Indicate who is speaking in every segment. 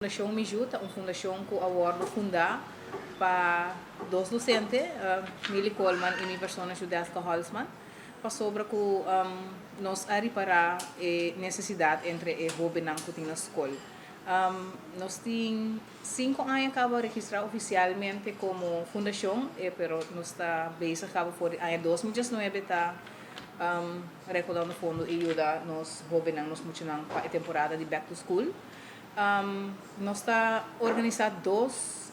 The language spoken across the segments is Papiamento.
Speaker 1: Fundashon Miju ta un fundashon ku a wòrdu fundá pa dos dosente, Milly Koolman i mi persona Judeska Holzman, pasobra ku nos a ripará e nesesidat entre e hóbennan ku tin na skol. Nos tin sinku aña kaba registrá ofisialmente komo fundashon, pero nos ta bezig kaba for di aña 2019 ta rekodando fondo i yuda nos hóbennan, nos muchanan pa e temporada di back to school. Nos ta organisá dos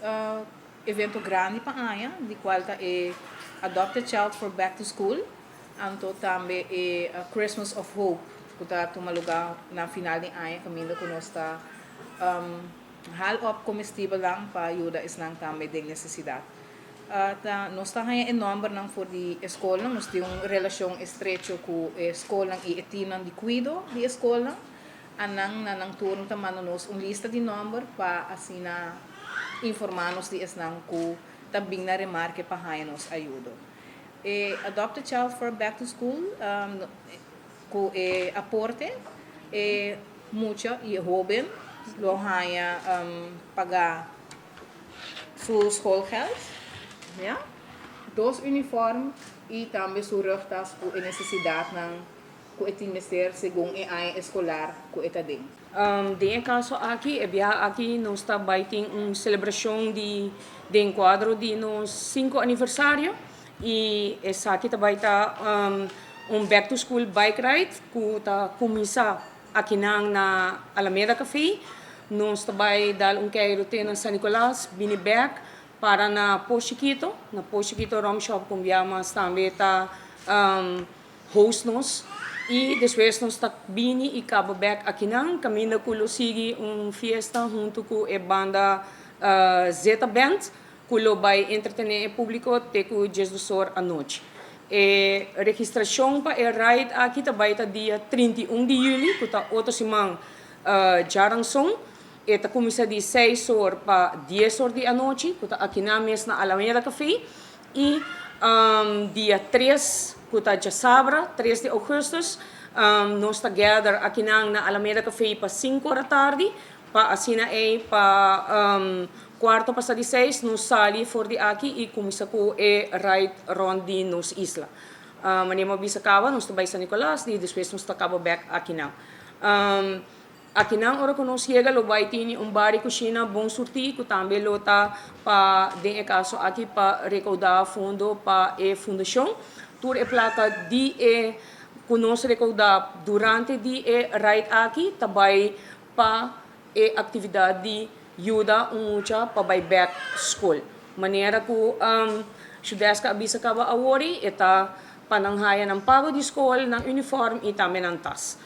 Speaker 1: evento grandi pa aña, di kual ta e Adopt a Child for Back to School, anto tambe e Christmas of Hope ku ta tuma lugá na final di aña kaminda ku nos ta hal op komestibelnan pa yuda esnan tambe den nesesidat. Ta nos ta haña e nòmbernan for di e skolnan, nos tin un relashon estrecho ku e skolnan i e timnan di kuido di e skolnan. Anan na nan turno ta manda nos un lista di nòmber pa asina informá nos di esnan ku ta bin na remarke pa haña nos ayudo. E Adopt a Child for Back to School ku e aporte e mucha i e hóben lo haña pagá su schoolgeld, ya, dos unifòrm i tambe su rugtas ku e nesesidatnan ku e tin mester segun e aña eskolar ku e ta den.
Speaker 2: Den e kaso aki, e biaha aki nos ta bai tin un selebrashon di den kuadro di nos sinku aniversario i esaki ta bai ta un back to school bike ride ku ta kuminsá akinan na Alameda Café. Nos ta bai dal un keiru te na San Nicolas, bini bek para na Pos Chikito, na Pos Chikito Rum Shop ku un biaha mas tambe ta host nos y despues nos ta bini y caba bek akinan caminda cu lo sigui un fiesta hunto cu e banda Zeta Band cu lo bay entretene e publico te cu 12 or anochi. E registracion pa e ride aki ta bay ta dia 31 di juli cu ta otro siman djaranson. E ta cuminsa di 6 or pa 10 or di anochi cu ta akinan mes na Alameda Café. I dia 3 ku ta djasabra, 3 di ougùstùs, nos ta gather akinan na Alameda Café pa 5 ora tardi, pa asina ei pa kuarto pasa di seis nos sali for di aki i kuminsá ku e ride rònt di nos isla. Manera mi a bisa kaba, nos ta bai San Nicolas i despues nos ta kaba bèk akinan. Akinan ora ku nos yega lo bai tini un bar di kushina bon surtí ku tambe lo ta pa den e kaso aki pa rekoudá fondo pa e fundashon. Tur e plaka di e ku nos rekoudá durante di e ride aki ta bai pa e aktividat di yuda un mucha pa bai bèk skol. Manera ku Shudeska a bisa kaba awor e ta pa nan haya nan pago di skol, nan unifòrm i tambe nan tas.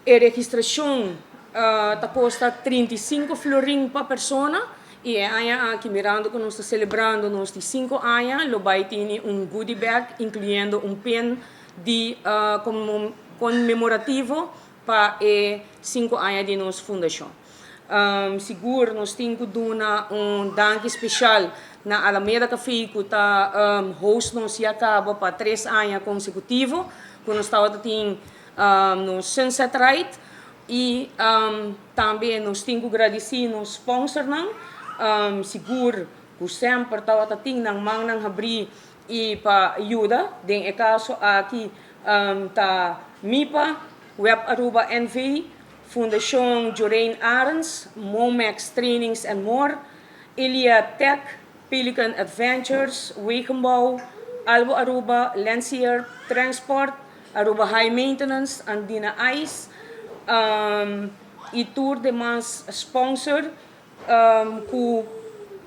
Speaker 2: E registrashon ta kosta 35 florin pa persona i e aña aki mirando ku nos ta selebrando nos di 5 aña lo bai tini un goodie bag inkluyendo un pen di konmemorativo pa e 5 aña di nos fundashon. Sigur nos tin ku duna un danki speshal na Alameda Café ku ta host nos ya kaba pa 3 aña konsekutivo ku nos tabata tin nos Sunset Ride i tambe nos tin ku gradisí nos sponsornan, sigur ku semper tabata tin nan mannan habrí i pa yuda, den e kaso aki ta MIPA, Web Aruba NV, Fundashon Jorijn Arends, Momax Trainings and More, Ilia Tech, Pelican Adventures, Wegenbouw, Albo Aruba, Lancier Transport, Aruba High Maintenance, Andina Ice, y tur demas sponsor cu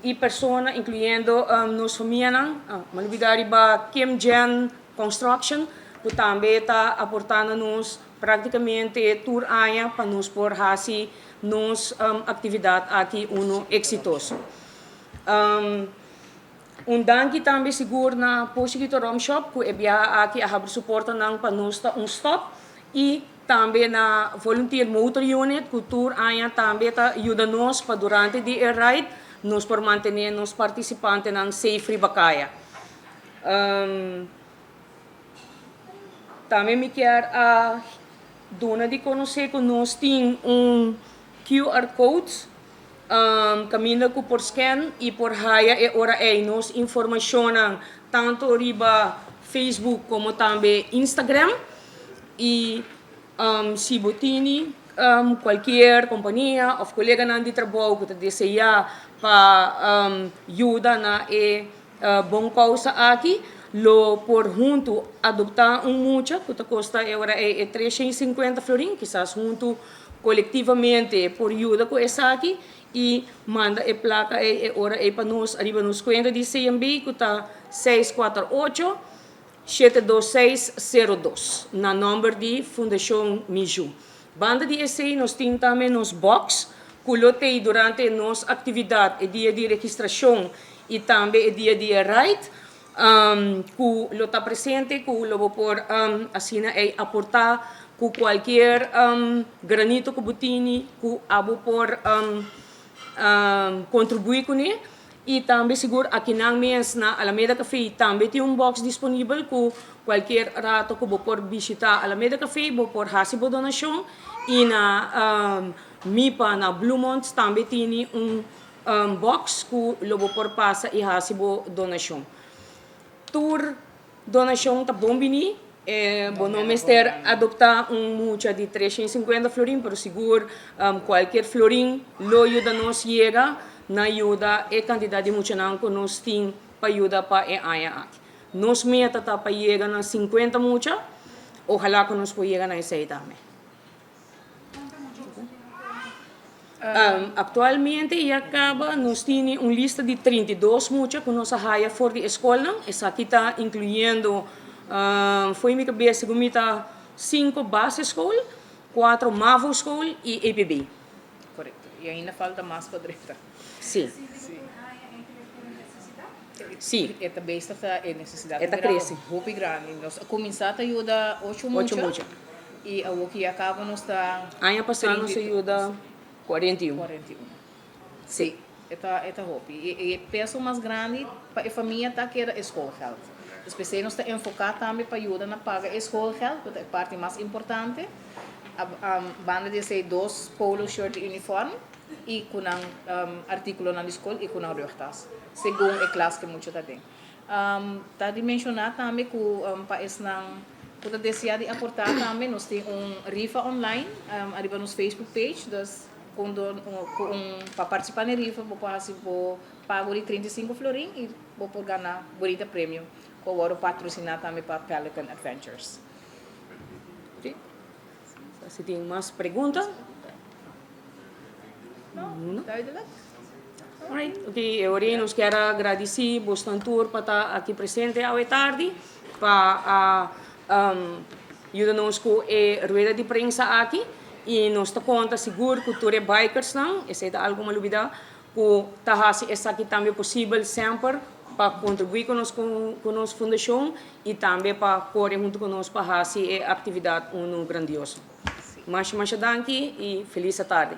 Speaker 2: y persona incluyendo nos famianan. Mi a lubida riba Kim Jen Construction cu tambe ta aporta na nos Práktikamente tur aña pa nos por hasi nos aktividat aki unu eksitoso. Un danki tambe sigur na Poshikito Rum Shop ku e biaha aki a habri su portanan pa nos ta un stop i tambe na Volunteer Motor Unit ku tur aña tambe ta yuda nos pa durante di e ride nos por mantené nos partisipantenan safe riba kaya. Tambe mi kier a duna di konosé ku nos tin un QR code kaminda ku por scan i por haya e ora ei nos informashonnan tantu riba Facebook komo tambe Instagram i si bo tini kualkier kompania òf koleganan di trabou ku ta deseá pa yuda na e bon kousa aki lo por huntu adoptá un mucha ku ta kosta e ora ei e 350 florin, kisas huntu kolektivamente por yuda ku esaki i manda e plaka ei e ora ei pa nos ariba nos kuenta di CMB ku ta 648 726 02 na nòmber di Fundashon Miju. Banda di esei nos tin tambe nos bòks ku lo tei durante nos aktividat e dia di registrashon i tambe e dia di e ride ku lo ta presente ku lo bo por asina ei aportá ku kualkier granito ku bo tini ku abo por kontribuí kuné. I tambe sigur akinan mes na Alameda Café tambe tin un box disponibel ku kualkier rato ku bo por bishita Alameda Café bo por hasi bo donashon i na Mipa na Bluemont tambe tini un box ku lo bo por pasa i hasi bo donashon. Tur donashon ta bon bini, bo no mester adopta un mucha di 350 florin pero sigur kualkier florin lo yuda nos yega na yuda e kantidat di muchanan ku nos tin pa yuda pa e aña aki. Nos meta ta pa yega na 50 mucha, ojalá ku nos por yega na esei tambe. Aktualmente ya kaba nos tini un lista di 32 mucha ku nos a haya for di e skolnan. Esaki ta inkluyendo, fo'i mi kabes segun mi ta sinku basisschool, kuatro mavo-school i EPB.
Speaker 1: Korekto. I ainda falta mas pa drenta.
Speaker 2: Sí. Sí.
Speaker 1: E ta bezig ta e nesesidat
Speaker 2: ta krese
Speaker 1: hopi grandi. Nos a kuminsá ta yuda ocho mucha.
Speaker 2: Ocho mucha.
Speaker 1: I awor ki ya kaba nos ta.
Speaker 2: Aña pasá nos a yuda 41.
Speaker 1: 41.
Speaker 2: Sí.
Speaker 1: E ta e ta hopi. I e peso mas grandi pa e famia ta keda e schoolgeld. Dus p'esei nos ta enfoká tambe pa yuda na paga e schoolgeld, ku ta e parti mas importante. Banda di esei dos polo shirt di uniform i ku nan artíkulonan di skol i ku nan rugtas, segun e klas ku e mucha ta den. Ta di menshoná tambe ku pa esnan ku ta deseá di aportá tambe nos tin un rifa online ariba nos Facebook page, dus ku un pa partisipá na e rifa bo por hasi bo pago di 35 florin i bo por gana bunita premio ku a wòrdu patrosiná tambe pa Pelican Adventures.
Speaker 2: Si tin mas pregunta?
Speaker 1: No, duidelijk.
Speaker 2: Alright, ok, e ora nos kier a gradisí bosnan tur pa ta aki presente awe tardi pa a yuda nos ku e rueda di prensa aki i nos ta konta sigur ku tur e bikersnan, esei ta algu malubidá, ku ta hasi esaki tambe posibel semper pa kontribuí ku nos ku nos fundashon i tambe pa kore huntu ku nos pa hasi e aktividat unu grandioso. Masha masha danki i felis atardi.